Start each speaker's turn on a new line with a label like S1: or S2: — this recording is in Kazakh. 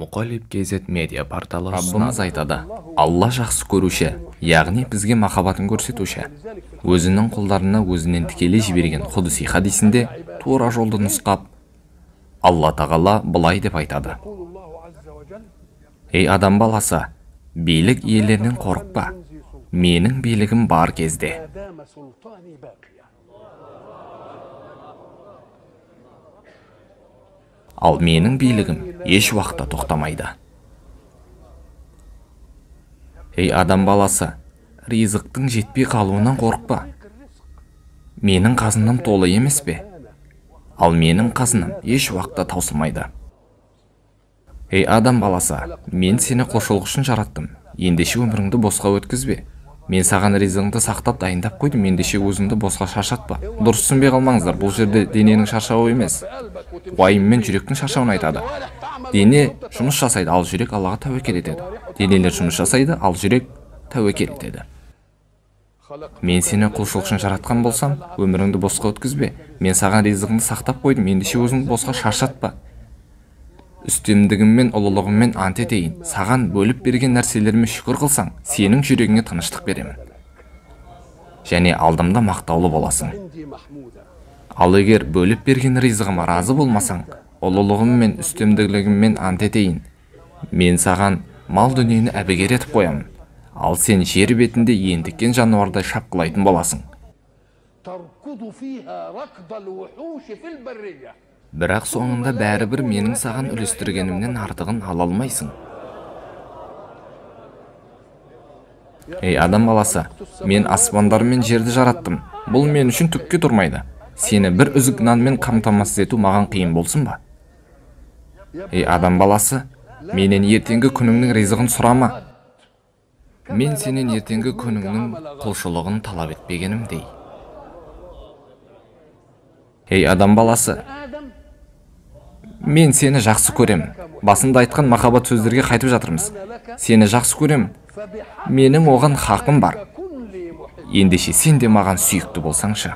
S1: Мұқалип KZ медиа порталы
S2: Раббымыз айтады: Алла жақсы көруші, яғни бізге махаббатын көрсетуші. Өзінің құлдарына өзінен тікелей жіберген құдси хадисінде тура жолды нұсқап, Алла тағала былай деп айтады: Ей адам баласы, билік иелерінен қорықпа, менің билігім бар кезде. Ал менің билігім еш уақытта тоқтамайды. Ей адам баласы, ризықтың жетпей қалуынан қорықпа. Менің қазынам толы емес пе? Ал менің қазынам еш уақытта таусылмайды. Ей адам баласы, мен сені құлшылық үшін жараттым. Ендеше өміріңді босқа өткізбе. Мен саған ризығыңды сақтап дайындап қойдым, ендеше өзіңді босқа шаршатпа. Дұрыс түсінбей қалмаңыздар, бұл жерде дененің шаршауы емес, уайым мен жүректің шаршауын айтады. Дене жұмыс жасайды, ал жүрек Аллаға тәуекел етеді. Денелер жұмыс жасайды, ал жүрек тәуекел етеді. Мен сені құлшылық үшін жаратқан болсам, өміріңді босқа өткізбе. Мен саған ризығыңды сақтап қойдым, ендеше өзіңді босқа шаршатпа. Үстемдігіммен, ұлылығыммен ант етейін, саған бөліп берген нәрселеріме шүкір қылсаң, сенің жүрегіңе тыныштық беремін. Және алдымда мақтаулы боласың. Ал егер бөліп берген ризығыма разы болмасаң, ұлылығыммен, үстемдігіммен ант етейін, мен саған мал дүниені әбігер етіп қоямын. Ал сен жер бетінде ентіккен жануардай шапқылайтын боласың. Бірақ соңында бәрібір менің саған үлестіргенімнен артығын ала алмайсың. Ей адам баласы, мен аспандар мен жерді жараттым. Бұл мен үшін түкке тұрмайды. Сені бір үзік нанмен қамтамасыз ету маған қиын болсын ба? Ей адам баласы, менен ертеңгі күніңнің ризығын сұрама. Мен сенен ертеңгі күніңнің құлшылығын талап етпегенімдей. Ей адам баласы, мен сені жақсы көремін. Басында айтқан махаббат сөздерге қайтып жатырмыз. Сені жақсы көремін. Менің оған хақым бар. Ендеше сен де маған сүйікті болсаңшы.